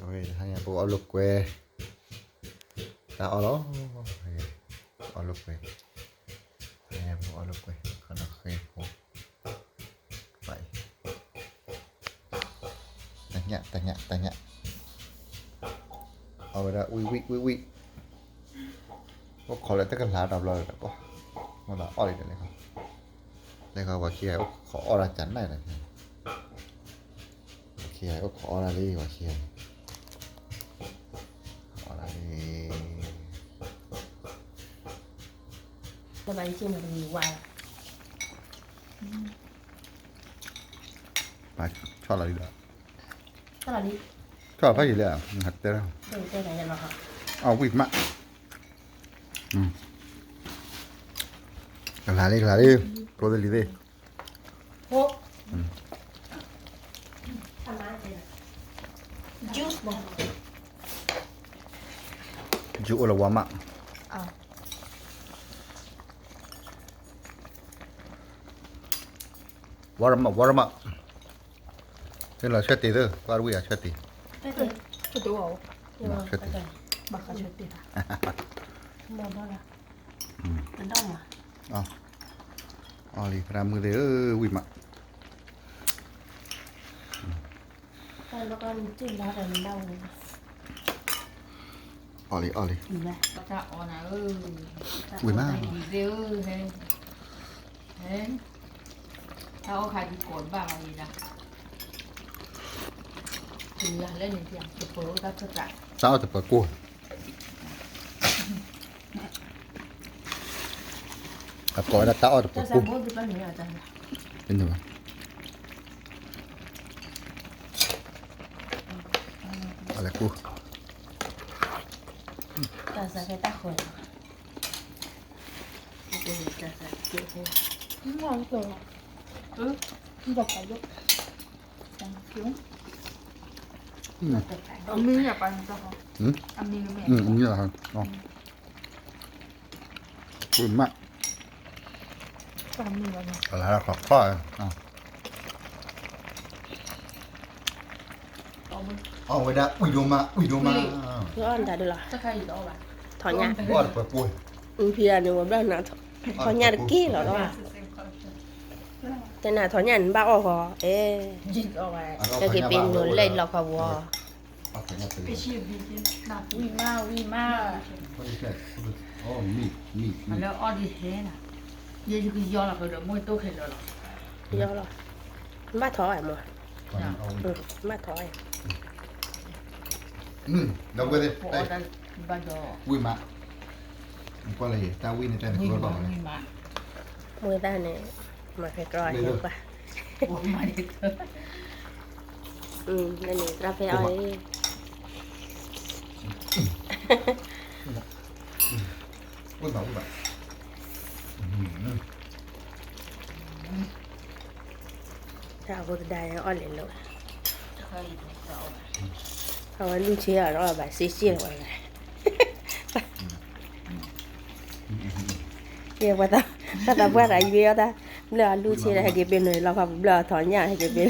ဝဲတဟါညါပကအီၣ်လိာ်ကွဲ, တၢ်အီၣ်လီၤ, အီၣ်လိာ်ကွဲ, တဟါညါပကအီၣ်လိာ်ကွဲ, ခီနီၣ်ဃဲဖိ, ဘၣ်အံၤ, တညၣ် တညၣ် တညၣ်, အီၣ်ဝဲဒၣ်ဝံၣ်ဝံၣ်ဝံၣ်ဝံၣ်, အိၣ်ခိးလၢတကလၤဒီးဘျီဒီး, မိၢ်သးအီၣ်လံဒီးလဲၤခီ, လဲၤခီပှၤခံဂၤအိၣ်ခိးအီၣ်တၢ်ကနၣ်ဒီး ပှၤခံဂၤအိၣ်ခိးအီၣ်တၢ်လံ ပှၤခံဂၤ, အီၣ်တၢ်လံ, ဆီၣ်လီၤလံဒီး, ဆီၣ်လီၤဖးယံာ်လံ, တဲ, အီၣ်ဝံၣ်မး, ကလၤလံ ကလၤလံ, ကျိသ့ၣ်လံၤသ့ၣ် Juice မး, juice အိၣ်လၢဝါမး, warm up, warm up, ဟဲလီၤဆၢတ့ၢ်သၢ, ကွၢ်တဝံၣ်အဆၢတ့ၢ်, ဆၢတ့ၢ်, ဘၣ်ဃးဆၢတ့ၢ်, အီၣ်လံ သရၣ်မုၣ်သ့ၣ်ဧၢ ဝံၣ်မး, အီၣ်လံ အီၣ်လံ, ဝံၣ်မး, တၢ်အီၣ်တပၢၤကိၢ် အကိးဝဲဒၣ်တၢ်အီၣ်တပၢၤကိၢ်, အလဲၤကိၢ် အမံၤလီၤ, ဝံၣ်မး, အလါခီခီ, အီၣ်ဝဲဒၣ်ဝံၣ်ဒိၣ်မး ဝံၣ်ဒိၣ်မး, အီၣ်တၢ်ဒုးလီၤ, ထီၣ်ညၣ်, ဖံးဒၣ်န့ၣ် ဝဲဘျီနၤ, ထီၣ်ညၣ်တက့ၢ်လီၤလီၤ, တဲနၤထီၣ်ညၣ်န့ၣ်ဘၣ်အီၣ်ဃီ, အဲ, ကက့ၤပ့ၤနိၤလဲၣ်လီၤခီဝီ ဝံၣ်မး ဝံၣ်မး, လၢအီၣ်ဒ်ဟဲနၤ, ယကယီလီၤဒီး မိၢ်တိၢ်ခဲလၢာ်လီၤ, ယီလီၤ, ဘၣ်ထီၣ်ဝဲမး, ဘၣ်ထီၣ်ဝဲ, ဒီးဝဲသ့ၣ်, ဝံၣ်မး, ကွၢ်လၢယတၢ်ဝံၣ်န့ၣ်တဲန့ၣ်ကျိဘၣ်, ဝံၣ်မး, မ့ၢ်တၢ်န့ၣ်, မၤဖဲကျီဟဲကွၢ်, လၢန့ၣ် သရၣ်ဖဲအီၣ်အံၤ ဝံၣ်ဘၣ်ဝံၣ်ဘၣ်, တၢ်အဃိသဒါအီၣ်လဲၤလိာ်, အဝဲလူၢ်ဆ့အီၤဒီးအီၣ်ဘၣ်စ့စ့ဝဲ, ကဲ, တၢ်သးပှၢ်သးယွၤအီၣ်တၢ်, ဘျၢအလူၢ်ဆ့ဒီး ဟဲက့ၤပ့ၤနိၤလီၤခီ ဘျၢအထီၣ်ညၣ်ဟဲက့ၤပ့ၤ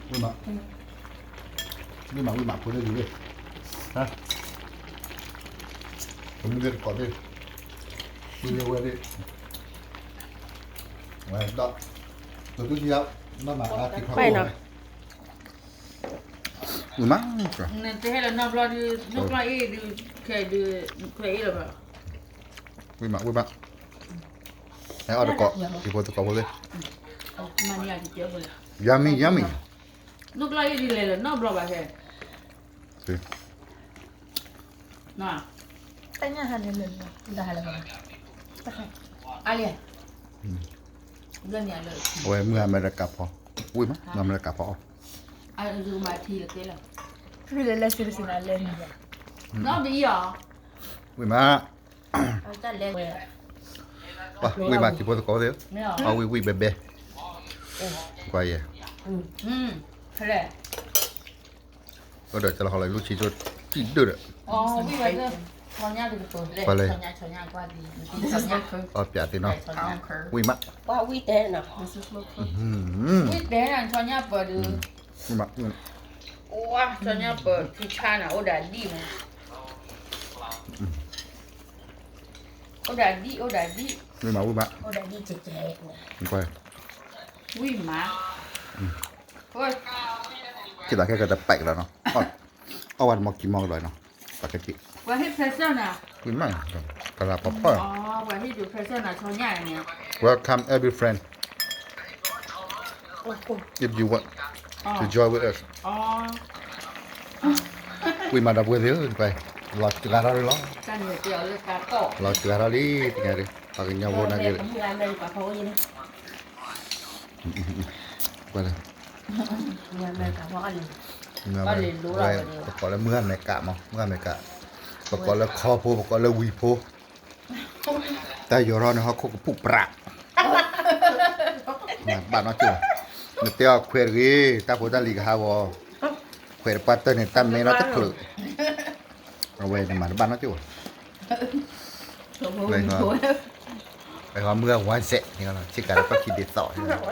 ဝံၣ်မး, ဝံၣ်မး ဝံၣ်မး ဖိသ့ၣ်လံၤသ့ၣ်, ဖိသ့ၣ်တကိးသ့ၣ်, ဝံၣ်သ့ၣ်ဝဲသ့ၣ်, ဝဲဒီး, တတူၢ်ထံလၢ, ဘၣ်မးအါထံခီ, ဝံၣ်မး, နတဟဲလၢနီတဘျီဒုး, နီတဘျီအံၤဒုး, ခဲဒုး, ခဲအံၤလၢၤဘၣ်, ဝံၣ်မး ဝံၣ်မး, ဟဲအီၣ်တကိး, ထံဖိသကိးဖိသ့ၣ်, yummy yummy, နီတဘျီအံၤဒုးလဲၤလၢနီတဘျီဘၣ်ခဲ, တညၣ်ဟါန့ၣ်လၢ, အါလံ, အဝဲမုၢ်အမဲရကၤဖီ, ဝံၣ်မး မုၢ်အမဲရကၤဖီအီၣ်, အါလံ, လဲၤလဲၤစံးစံးနၤလဲၤန့ၣ်, နီတဘျီအံၤ, ဝံၣ်မး, ဝံၣ်မး ထံဖိသကိးသ့ၣ်, အီၣ်ဝံၣ်ဝံၣ်ဘဲဘဲ, ကွၢ်ယဲ, အိၣ်ဒီးကလီၤဟီလီၤလူၢ်ဆံစိၣ်တံၢ်ဒၢၣ်ဒီး, ပှၤလဲၣ်, အီၣ်ပၠးသ့နီၤ, ဝံၣ်မး, ဝံၣ်တဲနီၤ, ဝံၣ်မး, ဝံၣ်မး, အိၣ်ဒၣ်ဒံၣ်မး, အိၣ်ဒၣ်ဒံၣ်, အိၣ်ဒၣ်ဒံၣ်, ဝံၣ်မး, က့ၤဘၣ်ခဲကတပာ်ကဒီးနီၤ, အီၣ်ဝဲတမီၤခံမီၤကဒီးနီၤ, ပှၤကက့ၤ, ဝံၣ်မး, ကလၤပှၤဖီၣ်, welcome every friend, if you want to join with us, ဝံၣ်မးဒီပုၢ်ဝဲၢ်သ့ၣ်ဧၢ, လီၤစှၤထီၣ်လံလီၤ, လီၤစှၤထီၣ်လံ, သ့ၣ်ညါဒ်, ပှၤကညီဖိနာ်က့ၤ, ပကိးလၢမုၢ်ဂၤမဲာ်ကးမး, မုၢ်ဂၤမဲာ်ကး, ပကိးလၢမုၢ်ဂၤမဲာ်ကး, ပကိးလၢခီဖိ, ပကိးလၢဝံၤဖိ, တၢ်ယီၤထီၣ်န့ၣ်ဟီၣ်ခိၣ်ကပူၢ်ပြး, ဘၣ်နီၢ်ကၠိ, နတဲအီၤခွဲးတဂ့ၤ, တၢ်ဖိတၢ်လံၤကဟးဂီၤ, ခွဲးတပှၢ်တၢၢ်န့ၣ် တၢ်မဲထီၣ်တချုး, အဝဲန့ၣ်မၤတဘၣ်နီၢ်ကၠိဘၣ် ပှၤမုၢ်ဂၤဝါစဲးန့ၣ်လီၤ, ဆ့ကၤလၢပှၤခံဒ်သိး, ပှၤနီၢ်အီၣ်, ပှၤ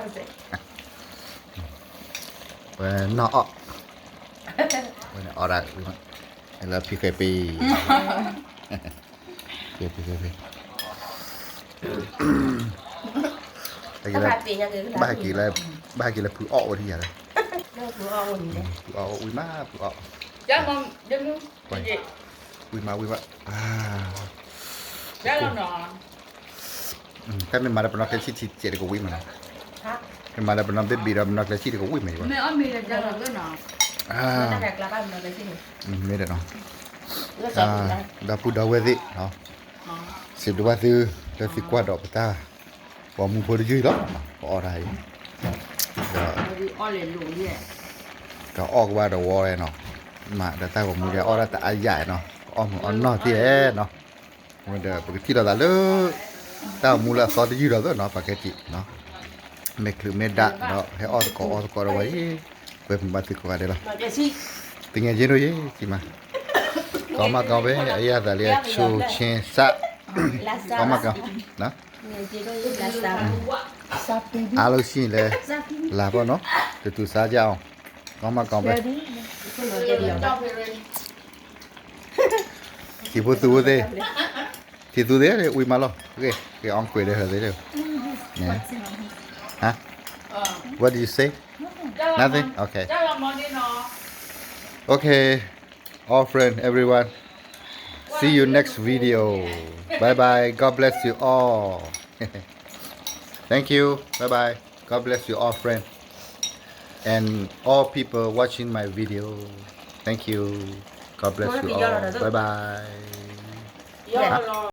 န့ၣ်အီၣ်ဒၣ်, လၢဖံဃဲပ့ၤ, ဖံဃဲပ့ၤ, ဘၣ်ဟဲက့ၤလၢ, ဘၣ်ဟဲက့ၤလၢဖုအီၣ်အိၣ်ထံၣ်ယၤလၢ, ဖုအီၣ်အိၣ်ဝံၤမး, ဖုအီၣ်, ဝံၤမး, ဝံၤမး, တၢ်မ့ၢ်မၤဒီး ပနီၢ်ကျဲဆံၣ်ထံစဲးတကဝံၣ်မးနီၤ, မ့ၢ်မၤဒီးပနီၢ်ဘ့ၣ်ဘ့ၣ်ဒီးပနီၢ်ကျဲဆံၣ်တကဝံၣ်မး, မ့ၢ်ဒီးနီၤ, ဒီပုၢ်ဒီဝဲၢ်သ့ၣ်, စံးဘျုးဘၣ်သု, လၢသုကွၢ်ဒီးပတၢ်, ပှၤမူဖိတယုၢ်လီၤ, ပအီၣ်တၢ်အံၤ, ဒီး, ကအီၣ်ကဘၣ်တဝီနီၤ, မ့ၢ်ဒီးတၢ်ဂီၤမူဒ်အီၣ်ဒၣ်တအါယၤနီၤ, ကအီၣ်မုာ်အီၣ်နီၢ်သ့ၣ်နီၤ, ဒီးပကထံၣ်လိာ်သးလၢ တၢ်ဂီၤမူလၢအသီတယုၢ်ဒီးသ့ၣ်နီၤ, ပှၤကဲက့ၤ, မဲာ်ချုးမဲာ်ဒၣ်ဒီး ဟဲအီၣ်သကိးအီသကိးဒီးဝဲအံၤ, ကွဲမုာ်ဘၣ်သုကိးဂၤဒဲးလီၤ, သင်ငယ်ချင်းတို့ရေ, ကမၤကီးဝဲ, အယၤသးလံအဆိဆ့စး, ကမၤကီး, အားလုံးရှိရင်လည်း လာပေါ့နော်, တူတူစားကြအောင်, ကမၤကီးဝဲ ထံဖိသူဖိသ့ၣ်, ထံသူသ့ၣ် ဝံၤမးလီၤ, က့ၤအီကွဲးဒီးဟဲသ့ၣ်, What do you say? Nothing? Okay. Okay. All friend, everyone. See you next video. Bye bye. God bless you all. Thank you. Bye bye. God bless you all, friend. And all people watching my video. Thank you. God bless you all. Bye bye. Hả?